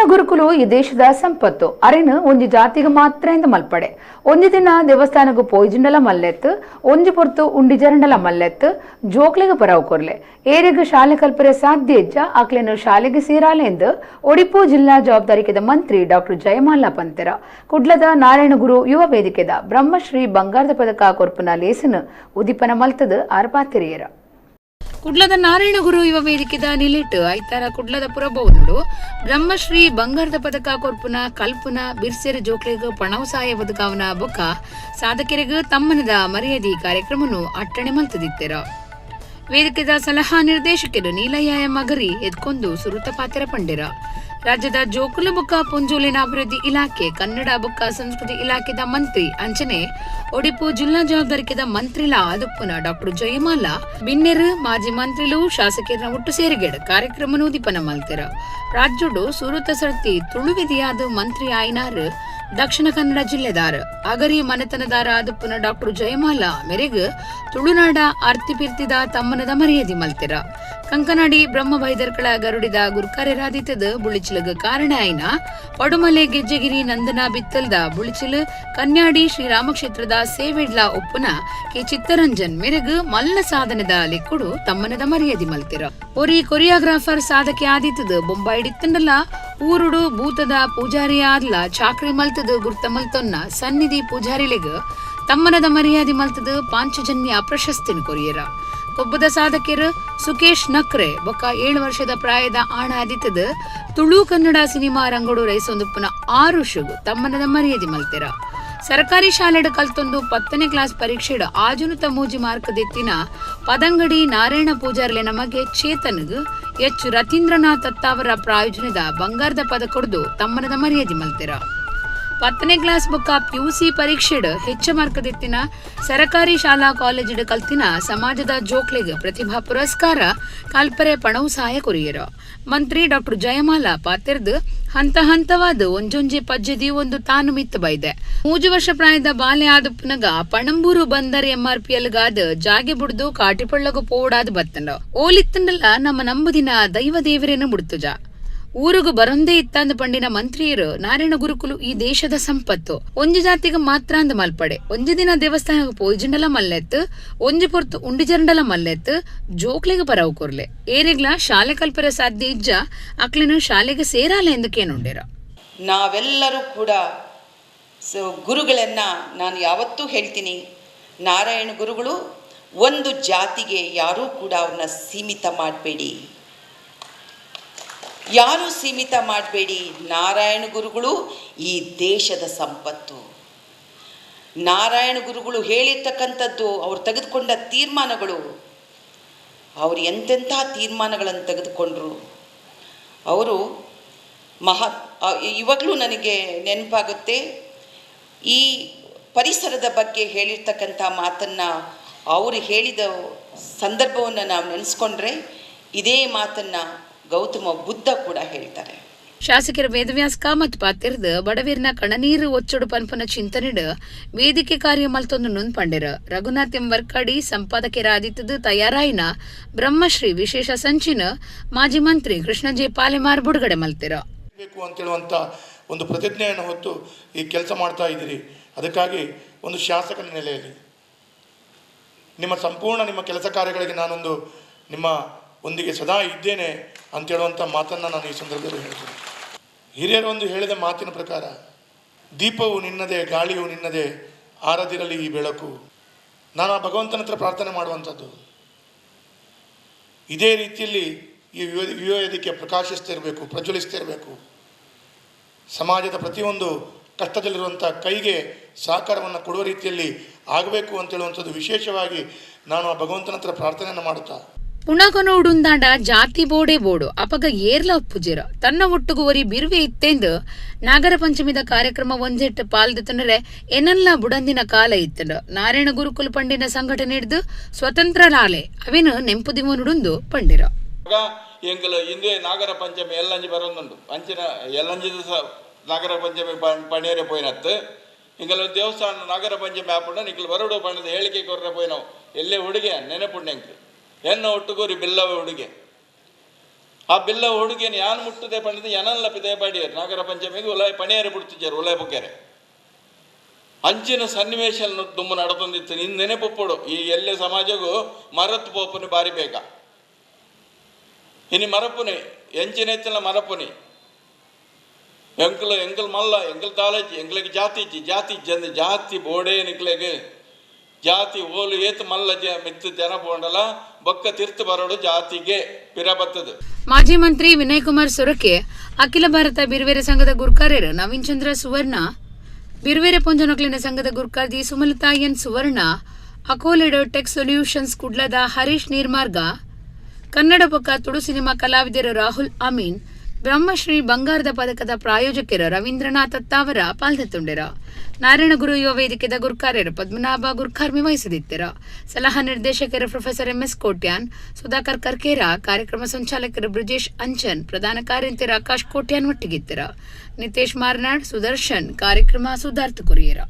ನಾರಾಯಣ ಗುರುಕುಲು ಈ ದೇಶದ ಸಂಪತ್ತು. ಅರೆನು ಒಂಜಿ ಜಾತಿಗೆ ಮಾತ್ರ ಎಂದು ಮಲ್ಪಡೆ. ಒಂಜಿ ದಿನ ದೇವಸ್ಥಾನಕ್ಕೆ ಪೋಯ್ಜಿಂಡಲ ಮಲ್ಲೆತ್ತು, ಒಂಜಿ ಪೊರ್ತು ಉಂಡಿ ಜರಂಡಲ ಮಲ್ಲೆತ್ತು, ಜೋಕ್ಲೆಗೆ ಪರವು ಕೊರ್ಲೆ. ಏರಿಗ ಶಾಲೆ ಕಲ್ಪರೆ ಸಾಧ್ಯ ಇಜ್ಜ ಆಕ್ಲೆನು ಶಾಲೆಗೆ ಸೇರಾಲೆ ಎಂದು ಒಡಿಪು ಜಿಲ್ಲಾ ಜವಾಬ್ದಾರಿಕೆದ ಮಂತ್ರಿ ಡಾಕ್ಟರ್ ಜಯಮಾಲಾ ಪಂತೆರ. ಕುಡ್ಲದ ನಾರಾಯಣ ಗುರು ಯುವ ವೇದಿಕೆದ ಬ್ರಹ್ಮಶ್ರೀ ಬಂಗಾರದ ಪದಕ ಕೊರ್ಪುನ ಲೇಸನು ಉದಿಪನ ಮಲ್ತದ ಆರ್ಪಾತಿರಿಯರ. ಕುಡ್ಲದ ನಾರಾಯಣ ಗುರು ಯುವ ವೇದಿಕೆದ ನಿಲೆಟ್ ಐತಾರ ಕುಡ್ಲದ ಪುರಭವನಡು ಬ್ರಹ್ಮಶ್ರೀ ಬಂಗಾರದ ಪದಕ ಕೊರ್ಪುನ ಕಲ್ಪುನ ಬಿರ್ಸೆರ್ ಜೋಕ್ಲೆಗ್ ಪಣವು ಸಾಯ ಬದುಕಾವನ ಬೊಕ್ಕ ಸಾಧಕರಿಗ ತಮ್ಮನದ ಮರ್ಯಾದೆ ಕಾರ್ಯಕ್ರಮನು ಅಟ್ಟಣೆ ಮಲ್ತದಿತ್ತೆರ. ವೇದಿಕೆದ ಸಲಹಾ ನಿರ್ದೇಶಕರು ನೀಲಯ್ಯ ಮಗರಿ ಎದ್ಕೊಂದು ಸುರುತ ಪಾತ್ರ ಪಂಡೆರ. ರಾಜ್ಯದ ಜೋಕುಲು ಬೊಕ್ಕ ಪೊಂಜೋಲಿನ ಅಭಿವೃದ್ಧಿ ಇಲಾಖೆ, ಕನ್ನಡ ಬೊಕ್ಕ ಸಂಸ್ಕೃತಿ ಇಲಾಖೆದ ಮಂತ್ರಿ ಅಂಚನೆ ಒಡಿಪು ಜಿಲ್ಲಾ ಜವಾಬ್ದಾರಿಕೆದ ಮಂತ್ರಿಲ ಆದುಪ್ಪುನ ಡಾಕ್ಟರ್ ಜಯಮಾಲಾ ಬಿನ್ನೆರು ಮಾಜಿ ಮಂತ್ರಿಲು ಶಾಸಕರ ಒಟ್ಟು ಸೇರಿಗೆಡ್ ಕಾರ್ಯಕ್ರಮ ಉದಿಪನ ಮಲ್ತೆರ. ರಾಜ್ಯಡು ಸುರುತ ಸರ್ತಿ ತುಳುವಿದಿಯಾದ ಮಂತ್ರಿ ಆಯ್ನಾರ್ ದಕ್ಷಿಣ ಕನ್ನಡ ಜಿಲ್ಲೆದಾರ ಅಗರಿ ಮನೆತನದಾರ ಆದುಪ್ಪುನ ಡಾಕ್ಟರ್ ಜಯಮಾಲಾ ಮೆರೆಗ್ ತುಳುನಾಡ ಆರ್ತಿ ಪಿರ್ತಿದ ತಮ್ಮನದ ಮರ್ಯಾದೆ ಮಲ್ತೆರ. ಕಂಕನಾಡಿ ಬ್ರಹ್ಮ ಬೈದರ್ಕಳ ಗರುಡಿದ ಗುರ್ಕಾರ್ಯರಾದಿತ್ತದ ಬುಳಿಚಿಲಗ ಕಾರಣ ಆಯ್ನ ಪಡುಮಲೆ ಗೆಜ್ಜೆಗಿರಿ ನಂದನ ಬಿತ್ತಲ್ದ ಬುಳಿಚಿಲು ಕನ್ಯಾಡಿ ಶ್ರೀರಾಮಕ್ಷೇತ್ರದ ಸೇವೆಡ್ಲ ಒಪ್ಪುನ ಕೆ ಚಿತ್ತರಂಜನ್ ಮೆರೆಗ್ ಮಲ್ಲ ಸಾಧನೆದ ಲೆಕ್ಕುಡು ತಮ್ಮನದ ಮರ್ಯಾದೆ ಮಲ್ತೆರ. ಒರಿ ಕೊರಿಯೋಗ್ರಾಫರ್ ಸಾಧಕೆ ಆದಿತ್ತದ ಬೊಂಬಾಯಿಡಿತ್ತಂಡಲ ಊರುಡು ಭೂತದ ಪೂಜಾರಿ ಆದ್ಲ ಚಾಕ್ರಿ ಮಲ್ತದ ಗುರ್ತ ಮಲ್ತೊನ್ನ ಸನ್ನಿಧಿ ಪೂಜಾರಿಲೆಗ್ ತಮ್ಮನದ ಮರ್ಯಾದೆ ಮಲ್ತದ ಪಾಂಚಜನ್ಯ ಪ್ರಶಸ್ತಿನ ಕೊರಿಯರ. ಕೊಬ್ಬದ ಸಾಧಕರು ಸುಕೇಶ್ ನಕ್ರೆ ಬೊಕ್ಕ 7 ವರ್ಷದ ಪ್ರಾಯದ ಆಣ ಆದಿತ್ತದ ತುಳು ಕನ್ನಡ ಸಿನಿಮಾ ರಂಗೋಡು ರೈಸೊಂದುಪ್ಪುನ 6 ಶುಗು ತಮ್ಮನದ ಮರ್ಯಾದೆ ಮಲ್ತೆರ. ಸರ್ಕಾರಿ ಶಾಲೆಡ್ ಕಲ್ತೊಂದು 10ನೇ ಕ್ಲಾಸ್ ಪರೀಕ್ಷೆಡ್ ಆಜುನುತ ಮೂಜಿ ಮಾರ್ಕ್ ದೆತ್ತಿನ ಪದಂಗಡಿ ನಾರಾಯಣ ಪೂಜಾರ್ಲೆ ನಮಗೆ ಚೇತನ್ಗ್ ಎಚ್ ರತೀಂದ್ರನಾಥ್ ತತ್ತಾವರ ಪ್ರಾಯೋಜನದ ಬಂಗಾರದ ಪದ ಕೊಡ್ದು ತಮ್ಮನದ ಮರ್ಯಾದೆ ಮಲ್ತೆರ. 10ನೇ ಕ್ಲಾಸ್ ಬೊಕ್ಕ ಪಿಯುಸಿ ಪರೀಕ್ಷೆಡ್ ಹೆಚ್ಚು ಮಾರ್ಕ್ ದೆತ್ತಿನ ಸರಕಾರಿ ಶಾಲಾ ಕಾಲೇಜಿಡ್ ಕಲ್ತಿನ ಸಮಾಜದ ಜೋಕ್ಲೆಗ್ ಪ್ರತಿಭಾ ಪುರಸ್ಕಾರ ಕಲ್ಪರೆ ಪಣವು ಸಹಾಯ ಕೊರಿಯರ. ಮಂತ್ರಿ ಡಾಕ್ಟರ್ ಜಯಮಾಲಾ ಪಾತೆರ್ದು ಹಂತ ಹಂತವಾದ ಒಂಜೊಂಜೆ ಪಜ್ಜೆದಿ ಒಂದು ತಾನು ಮಿತ್ತು ಬೈದೆ. 3 ವರ್ಷ ಪ್ರಾಯದ ಬಾಲೆ ಆದುಪ್ಪನಗ ಪಣಂಬೂರು ಬಂದರ್ ಎಂಆರ್ಪಿಎಲ್ ಗಾದ ಜಾಗೆ ಬುಡ್ದು ಕಾಟಿಪಳ್ಳಗು ಪೋಡಾದ ಬತ್ತಂಡ ಓಲಿತ್ತಂಡಲ್ಲ ನಮ್ಮ ನಂಬುದಿನ ದೈವ ದೇವರೇನು ಬುಡ್ತುಜ. ಊರುಗು ಬರೊಂದೇ ಇತ್ತಂದು ಪಂಡಿನ ಮಂತ್ರಿಯರು ನಾರಾಯಣ ಗುರುಕುಲು ಈ ದೇಶದ ಸಂಪತ್ತು, ಒಂಜಿ ಜಾತಿಗೆ ಮಾತ್ರ ಅಂದ ಮಲ್ಪಡೆ. ಒಂಜಿ ದಿನ ದೇವಸ್ಥಾನಕ್ಕೆ ಪೋಯ್ಜಿಂಡಲ ಮಲ್ಲೆತ್ತು, ಒಂಜಿ ಪೊರ್ತು ಉಂಡಿಜರಂಡಲ ಮಲ್ಲೆತ್ತು, ಜೋಕ್ಲೆಗ್ ಪರವು ಕೊರ್ಲೆ. ಏರಿಗ್ಲ ಶಾಲೆ ಕಲ್ಪರೆ ಸಾಧ್ಯ ಇಜ್ಜ ಅಕ್ಲೆನು ಶಾಲೆಗೆ ಸೇರಾಲೆ ಎಂದು ಕೇನುಂಡೇರ. ನಾವೆಲ್ಲರೂ ಕೂಡ ಗುರುಗಳನ್ನು ನಾನು ಯಾವತ್ತೂ ಹೇಳ್ತೀನಿ, ನಾರಾಯಣ ಗುರುಗಳು ಒಂದು ಜಾತಿಗೆ ಯಾರೂ ಕೂಡ ಅವ್ರನ್ನ ಸೀಮಿತ ಮಾಡಬೇಡಿ, ಯಾರು ಸೀಮಿತ ಮಾಡಬೇಡಿ. ನಾರಾಯಣ ಗುರುಗಳು ಈ ದೇಶದ ಸಂಪತ್ತು. ನಾರಾಯಣ ಗುರುಗಳು ಹೇಳಿರ್ತಕ್ಕಂಥದ್ದು, ಅವ್ರು ತೆಗೆದುಕೊಂಡ ತೀರ್ಮಾನಗಳು, ಅವರು ಎಂತೆಂಥ ತೀರ್ಮಾನಗಳನ್ನು ತೆಗೆದುಕೊಂಡ್ರು ಅವರು ಇವಾಗಲೂ ನನಗೆ ನೆನಪಾಗುತ್ತೆ. ಈ ಪರಿಸರದ ಬಗ್ಗೆ ಹೇಳಿರ್ತಕ್ಕಂಥ ಮಾತನ್ನು ಅವರು ಹೇಳಿದ ಸಂದರ್ಭವನ್ನು ನಾವು ನೆನೆಸ್ಕೊಂಡ್ರೆ ಇದೇ ಮಾತನ್ನು ಗೌತಮ ಬುದ್ಧ ಕೂಡ ಹೇಳ್ತಾರೆ. ಶಾಸಕರ ವೇದವ್ಯಾಸ್ ಕಾಮತ್ ಪಾತಿರ್ದ ಬಡವೀರ್ನ ಕಣನೀರು ಒಚ್ಚಡು ಪನ್ಪನ ಚಿಂತನೆಡ್ ವೇದಿಕೆ ಕಾರ್ಯ ಮಲ್ತೊಂದು ನೊಂದ್ ಪಂಡೆರ. ರಘುನಾಥ್ ಎಂ ವರ್ಕಾಡಿ ಸಂಪಾದಕರಾದಿತ್ತದ ತಯಾರಾಯಿನ ಬ್ರಹ್ಮಶ್ರೀ ವಿಶೇಷ ಸಂಚಿನ ಮಾಜಿ ಮಂತ್ರಿ ಕೃಷ್ಣ ಜೆ ಪಾಲೆಮಾರ್ ಬುಡುಗಡೆ ಮಲ್ತಿರ. ಅಂತೇಳುವಂಥ ಒಂದು ಪ್ರತಿಜ್ಞೆಯನ್ನು ಹೊತ್ತು ಈ ಕೆಲಸ ಮಾಡ್ತಾ ಇದ್ದೀರಿ. ಅದಕ್ಕಾಗಿ ಒಂದು ಶಾಸಕನ ನೆಲೆಯಲ್ಲಿ ನಿಮ್ಮ ಸಂಪೂರ್ಣ ನಿಮ್ಮ ಕೆಲಸ ಕಾರ್ಯಗಳಿಗೆ ನಾನೊಂದು ನಿಮ್ಮ ಒಂದಿಗೆ ಸದಾ ಇದ್ದೇನೆ ಅಂತೇಳುವಂಥ ಮಾತನ್ನು ನಾನು ಈ ಸಂದರ್ಭದಲ್ಲಿ ಹೇಳ್ತೇನೆ. ಹಿರಿಯರು ಒಂದು ಹೇಳಿದ ಮಾತಿನ ಪ್ರಕಾರ ದೀಪವು ನಿನ್ನದೇ, ಗಾಳಿಯು ನಿನ್ನದೇ, ಆರದಿರಲಿ ಈ ಬೆಳಕು. ನಾನು ಆ ಭಗವಂತನ ಹತ್ರ ಪ್ರಾರ್ಥನೆ ಮಾಡುವಂಥದ್ದು ಇದೇ ರೀತಿಯಲ್ಲಿ ಈ ಯುವ ವೇದಿಕೆ ಪ್ರಕಾಶಿಸ್ತಿರಬೇಕು, ಪ್ರಜ್ವಲಿಸ್ತಿರಬೇಕು. ಸಮಾಜದ ಪ್ರತಿಯೊಂದು ಕಷ್ಟದಲ್ಲಿರುವಂಥ ಕೈಗೆ ಸಹಕಾರವನ್ನು ಕೊಡುವ ರೀತಿಯಲ್ಲಿ ಆಗಬೇಕು ಅಂತೇಳುವಂಥದ್ದು ವಿಶೇಷವಾಗಿ ನಾನು ಆ ಭಗವಂತನ ಹತ್ರ ಪ್ರಾರ್ಥನೆಯನ್ನು ಮಾಡುತ್ತಾ. ಪುಣಕೊನೋಡುಂದಾಂಡ ಜಾತಿ ಬೋಡೆ ಬೋಡು ಅಪಗ ಏರ್ಲ ಒಪ್ಪುಜಿರ ತನ್ನ ಒಟ್ಟುಗು ಒರಿ ಬಿರುವೆ ಇತ್ತೆಂದು ನಾಗರ ಪಂಚಮಿದ ಕಾರ್ಯಕ್ರಮ ಒಂಜೆಟ್ಟು ಪಾಲ್ದು ಎನಲ್ಲ ಬುಡಂದಿನ ಕಾಲ ಇತ್ತಂಡು ನಾರಾಯಣ ಗುರುಕುಲ ಪಂಡಿನ ಸಂಘಟನೆ ಹಿಡ್ದು ಸ್ವತಂತ್ರ ಲಾಲೆ ಅವೇನು ನೆಂಪುದಿವನುಡುಂದು ಪಂಡಿರ. ಎಂಕಲ ಇಂದೇ ನಾಗರ ಪಂಚಮಿ ಎಲ್ಲಂಜಿ ಬರೋದುಂಡು ಅಂಚಿನ ಎಲ್ಲಂಜಿದ ನಾಗರ ಪಂಚಮಿ ಪಣೇರೆ ಪೋಯಿನತ್ತು ಇಂಗಲ ದೇವಸ್ಥಾನ ನಾಗರ ಪಂಚಮಿ ಆಪುಂಡ ನಿಕ್ಲು ಬರೋಡು ಪಂಡದ ಹೇಳಿಕೆ ಕೊರ್ರೆ ಪೋಯಿನವು ಎಲ್ಲೇ ಹುಡುಗೆ ನೆನಪುಂಡು ಎಂಕ್ ಎನ್ನ ಒಟ್ಟುಗೋರಿ ಬಿಲ್ಲವ ಹುಡುಗೆ ಆ ಬಿಲ್ಲ ಹುಡುಗಿನ ಯಾನ್ ಮುಟ್ಟುದೆ ಪಂಡದು ಎನಲ್ಲ ಪಿದೆ ಬಾಡಿಯರು ನಾಗರ ಪಂಚಮಿಗೆ ಉಲಾಯ ಪಣಿಯರೆ ಬಿಡ್ತಿದ್ದಾರೆ ಉಲಾಯ ಬೊಕ್ಕೆರೆ. ಅಂಚಿನ ಸನ್ನಿವೇಶ ದುಮ್ಮು ನಡತೊಂದಿತ್ತು. ನಿನ್ ನೆನೆಪುಪ್ಪುಡು ಈ ಎಲ್ಲೆ ಸಮಾಜಗೂ ಮರತ್ ಪೋಪುನಿ ಬಾರಿ ಬೇಗ. ಇನಿ ಮರಪುನಿ ಎಂಚಿನ ಮರಪುನಿ ಎಂಕಲ್ ಎಂಕಲ್ ಮಲ್ಲ ಎಂಕಲ್ ತಾಲಜ್ಜಿ ಎಂಕ್ಲೆಗ್ ಜಾತಿ ಇಜ್ಜಿ ಜಾತಿ ಇಜ್ಜಂದು ಜಾತಿ ಬೋಡೇ ನಿಕ್ಲೆಗ್ ಜಾತಿ ಓಲು ಏತ್ ಮಲ್ಲ ಜ ಮಿತ್ತು ಜನ ಪೋಂಡಲ ಬೊಕ್ಕ ತಿರ್ತು ಬರೋಡು ಜಾತಿಗೆ ಪಿರ ಬತ್ತದು. ಮಾಜಿ ಮಂತ್ರಿ ವಿನಯ್ ಕುಮಾರ್ ಸೊರಕೆ, ಅಖಿಲ ಭಾರತ ಬಿರುವೆರೆ ಸಂಘದ ಗುರ್ಕಾರ್ಯರು ನವೀನ್ ಚಂದ್ರ ಸುವರ್ಣ, ಬಿರುವೆರೆ ಪೊಂಜನೊಕ್ಲಿನ ಸಂಘದ ಗುರ್ಕಾರ್ದಿ ಸುಮಲತಾ ಎನ್ ಸುವರ್ಣ, ಅಕೋಲೆಡ್ ಟೆಕ್ ಸೊಲ್ಯೂಷನ್ಸ್ ಕುಡ್ಲದ ಹರೀಶ್ ನೀರ್ಮಾರ್ಗ, ಕನ್ನಡ ಬೊಕ್ಕ ತುಳು ಸಿನಿಮಾ ಕಲಾವಿದರು ರಾಹುಲ್ ಅಮೀನ್, ಬ್ರಹ್ಮಶ್ರೀ ಬಂಗಾರದ ಪದಕದ ಪ್ರಾಯೋಜಕರು ರವೀಂದ್ರನಾಥ್ ಅತ್ತಾವರ ಪಾಲ್ದೆತ್ತುಂಡೆರ. ನಾರಾಯಣಗುರು ಯುವ ವೇದಿಕೆದ ಗುರ್ಕಾರ್ಯರು ಪದ್ಮನಾಭ ಗುರ್ಕಾರ್ಮೆ ವಹಿಸದಿತ್ತೆರ. ಸಲಹಾ ನಿರ್ದೇಶಕರು ಪ್ರೊಫೆಸರ್ ಎಂಎಸ್ ಕೋಟ್ಯಾನ್, ಸುಧಾಕರ್ ಕರ್ಕೇರ, ಕಾರ್ಯಕ್ರಮ ಸಂಚಾಲಕರು ಬ್ರಿಜೇಶ್ ಅಂಚನ್, ಪ್ರಧಾನ ಕಾರ್ಯಂತೆರ ಆಕಾಶ್ ಕೋಟ್ಯಾನ್ ಒಟ್ಟಿಗಿತ್ತೆರ. ನಿತೇಶ್ ಮಾರ್ನಾಡ್, ಸುದರ್ಶನ್ ಕಾರ್ಯಕ್ರಮ ಸುಧಾರ್ಥ ಕೊರಿಯರ.